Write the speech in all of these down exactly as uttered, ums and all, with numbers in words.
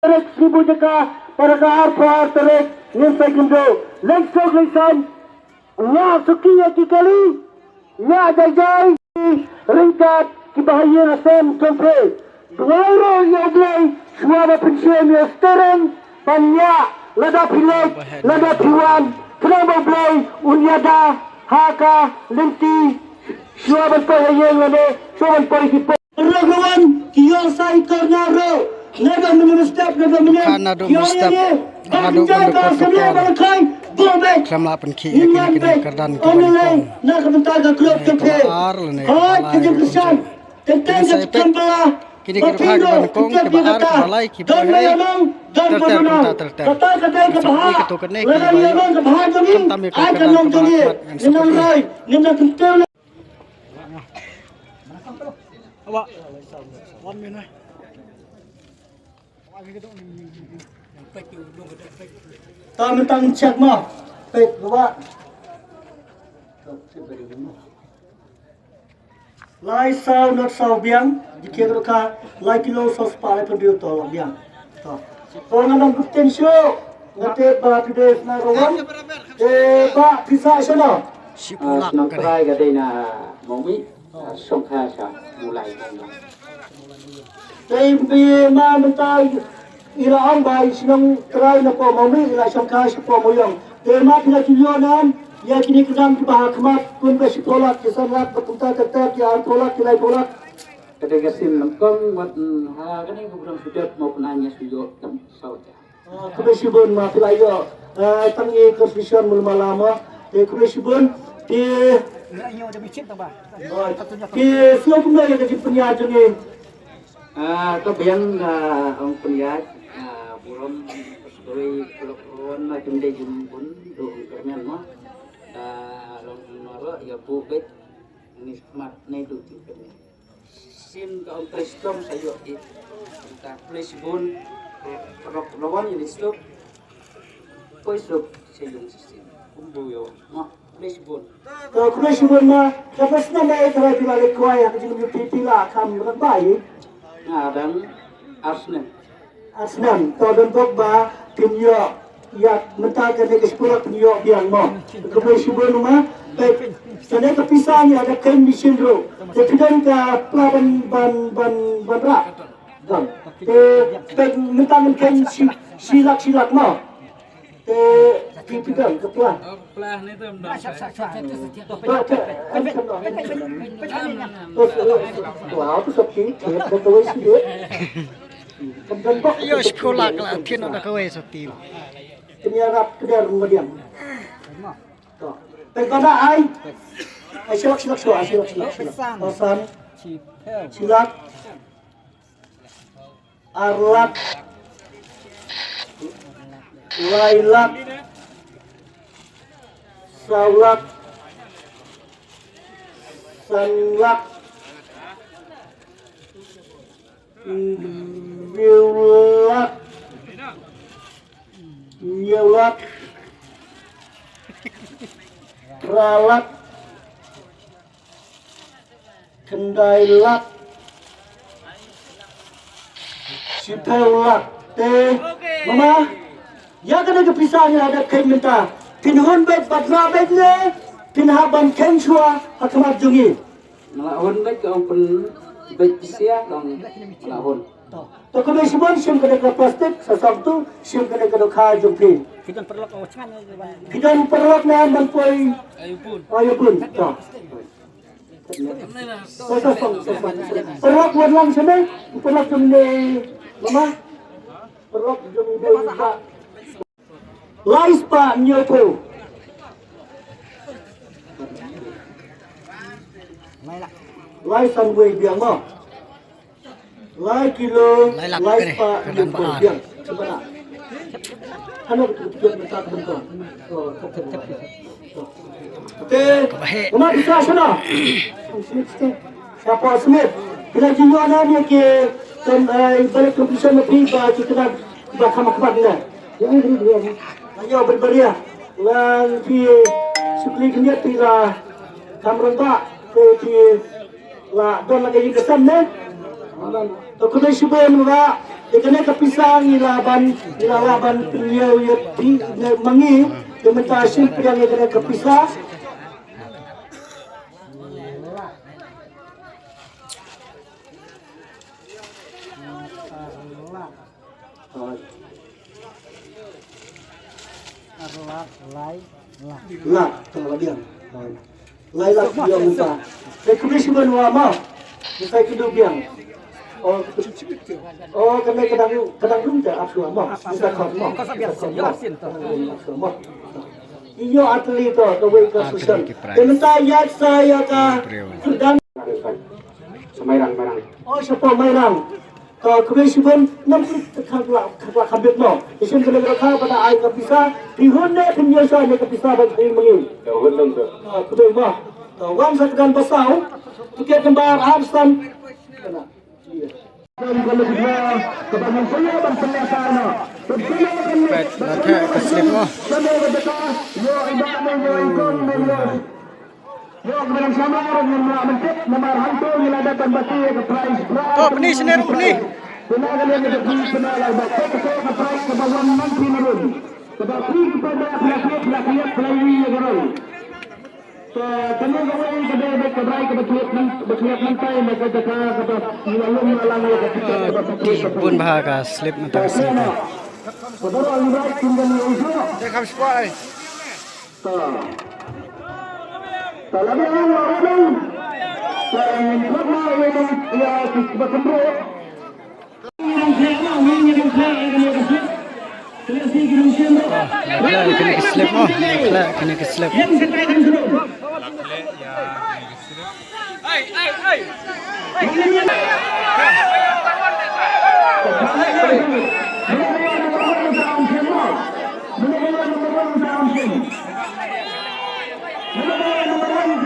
Tarik Sngi Bujaka, para ka arphew ar tarik ngin sa ïakynduh. Leng suk leng saiñ. Nga suki ïa ki kali. Nga jai jai. Ryngkat ki bahaïing hasem jong phi. Duwai ruh ïa U Blei shuwa ba phin shim ïa u steering ban ïa lada phi leit lada phi wan. Khnang ba U Blei un ïada ha ka lynti shuwa ban poi ha ïing lane shuwa ban poi ki poi. Ruh ruh wan ki ïoh sa i kor nga ruh. Nga don mynne step nga don mynne. Ka naduh mynstep, naduh mynstep ka kor. Khlem lah pynkhih ïa kine ki kyrdan ki ba nyngkong. Na ka bynta ka group ka phe. Ar lane. Hooid ka jingkyrshan. Teng teng ka jingkyrdan. Kine ki ruh ki ba nyngkong, ki ba ar, ki ba lai, ki ba heh. Ter ter kumta ter ter. Sa ïa katu kane ki ba ïoh. Khamtam ïa ka kyrdan ka ba ar, ki ba lai. Awak. Wan min, eh. Ta mynta check mo. Peit, bawa. Lai saw not saw biang, di kiang ruka, lai kilo saw spah lai pynriu to biang. To. Ko nga nang fifteen shu, nga te ba today na rawan. Eh, ba pisa shu no. Shiphew lak ka dei. Nang try ka dei na Mawmih. Shongkha sha Mawlai. Te bi ma mynta i la ong ba i shnong trai na po Mawmih, i la shongkha sha po Mawiong. Te ma phi la ju ïoh nam ïa kine ki dang ki ba ha khmat, kum ka shiphew lak, ki san lak, ba kumta ter ter, ki arphew lak, ki laiphew lak. Ka dei ka sim nyngkong wat, mm, ha kane ka program sudet mo pynang ïa shu ïoh tam saw ja. Ah, khublei shibun ma phi la ïoh. Ah, tang i contribution mul mala mo. Te khublei shibun. Te, ah, te sngewbha kumno ïa ka jingpynïaid jong i. Ah, ka biang, ah, ong pynïaid, ah, burom, doi, kulok ron ma kim dei jin bun, du ong kyrmen mo. Ah, long noro ïa bu bit, ni smat ne du tin kyrmen. Sim ka ong Kristom sa ïoh i. Ka khublei shibun. Rok lawan ïa ni stuk. Poi suk sa ïoh sa sim. Kumbu ïoh. Ma, khublei shibun. Ka khublei shibun ma. Ka pas na mai ka rai pila le kwai ha ka jingmyntoi pila kam rak bai. Nga dang arsnem. Arsnem, to don bok ba pynïoh ïa mynta kane ka shiphew lak pynïoh biang mo. Khublei shibun ma. Peit, kane ka pisa ngi ada kane machine ruh. Te phi don ka pla ban, ban, ban, ban rah. Don. Te peit mynta ngan kane shi, shi lak, shi lak mo. Te phi, phi don ka pla. Pla ni tu ym don. Pla te, em, em, em. Wow, tu sop ki, ki, tu, tu, tu, tu. Ïoh shiphew lak la thied noh da kawei sa team. Kynja rap kder madiang. To. Peit ba da ai. Ai shilak shilak shilak shilak shilak. Ai san. Shilak. Ar lak. Lai lak. Saw lak. San lak. Hynriew lak. Hynñiew lak. Phra lak. Khyndai lak. Shiphew lak. Te mama, ïa kane ka pisa ngi la dep kheiñ mynta. Phin hun beit bad la beit ne phin hap ban kheiñ shuwa ha khmat jong ngi. Nga la hun beit ka ong pynbeit pisa ka ong nga la hun. To, to kane shibun shim kane ka plastik sa song tu shim kane ka dohkha jong phi. Phi don paralok na ban poi. Ayo pun. To. To, to, to, to. Paralok wan lang shane, paralok jong ne mama. Paralok jong ne ba. Lai spah hynñiewphew. Lai san wei biang mo. Lai kilo, lai spah hynñiewphew biang. Cuba nak. Ano betul betul minta bentuk. Te, kumno pisa sana? Siapa Smith? Phi la ju ïoh nam ïa ki, kan, eh, balik competition na phi ba ki kena ba kham khmat na. Ïa, ïa, ïa. Ïa, ïa, ïa. Lang phi sukli khyndiat phi la kham rangbah, phi, phi la don la ka ïing ka sem ne. To khublei shibun ba. Ïa kane ka pisa ngi lah ban, ngi lah lah ban pynïoh ïa phi ne ma ngi, te mynta shim pdiang ïa kane ka pisa. Lak, tang la biang. Lai lak biang uta. Te khublei shibun wa ma. Ni sai kynduh biang. Oh, oh, kane ka dang, ka dang rung te ap dua ma. Ni sai khot ma. Ni sai khot ma. Ïoh atli to, kawei ka susan. Te mynta ïaid sa ïa ka kyrdan. Sa Mairang, Mairang. Oh, shapoh Mairang. Ka khublei shibun, nam ka, ka, ka, ka bit mo. Ishin ka lek rakha pada ai ka pisa, pi hun ne pin yo sha ne ka pisa ban pin mangi. Ka hun nam ka. Ka khublei mo. Ka wan sa ka dan basau, tiket number arsan. Pet, la theh ka slip mo. To, pyni shane ruh, pyni. Ah, ki bun bha ka slip mynta ka sngi. Kane ka slip mo, kane ka slip.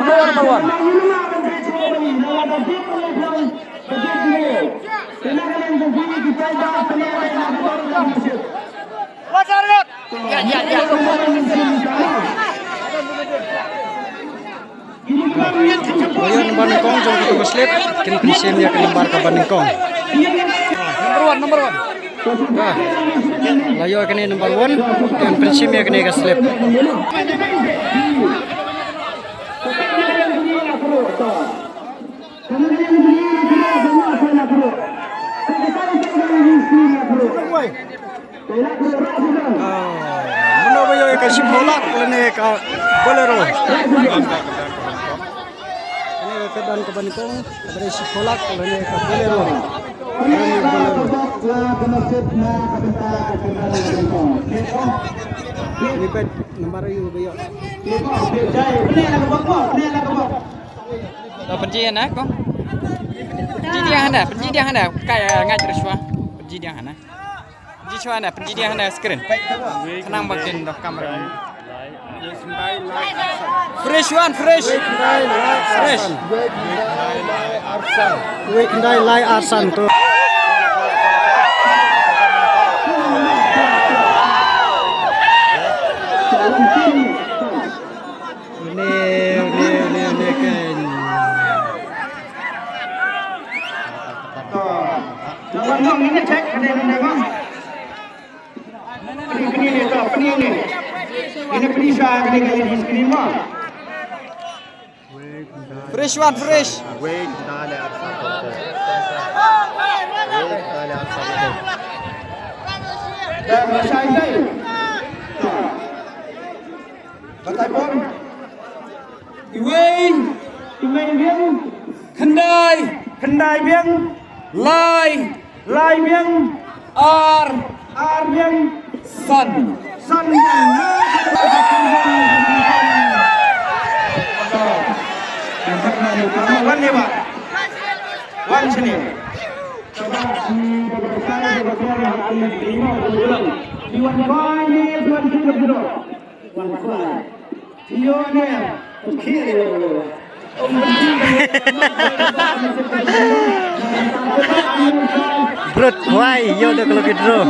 Number one, number one. Ïa number nyngkong jong kito ka slip, kin pynshim ïa ka number kaba nyngkong. Number one, number one. Ba la ïoh kane number one, kin pynshim ïa kane ka slip. Mynno ba ïoh ïa ka shiphew lak lane ka Bolero. Kane ka kyrdan kaba nyngkong, kaba dei shiphew lak lane ka Bolero. Lane Bolero. Ni peit nambar aïu ba ïoh. To pynji hana ko. Pynji dia hana, pynji dia hana. Kai ngai terus wa. Pynji dia hana. Ji shuwa na, pynji dia hana screen. Khnang ba kin doh kamera. Fresh one, fresh. Fresh. Wei khyndai lai arsan to. Une, une, une, une kan. Lawan nong ini cek, ini, ini, ini. Ini, ini, ini, ini. Ini penisha, ini, ini, ini, ini, ini. Fresh one, fresh. Dah, dah, dah. Batai pon. Iwei, iwei biang. Khyndai, khyndai biang. Lai, lai biang. Ar, ar biang. San, san biang. Wan ni ba. Wan sini. Iwan bai ni tuan kita. Brut, wai, ïoh da ka lucky draw.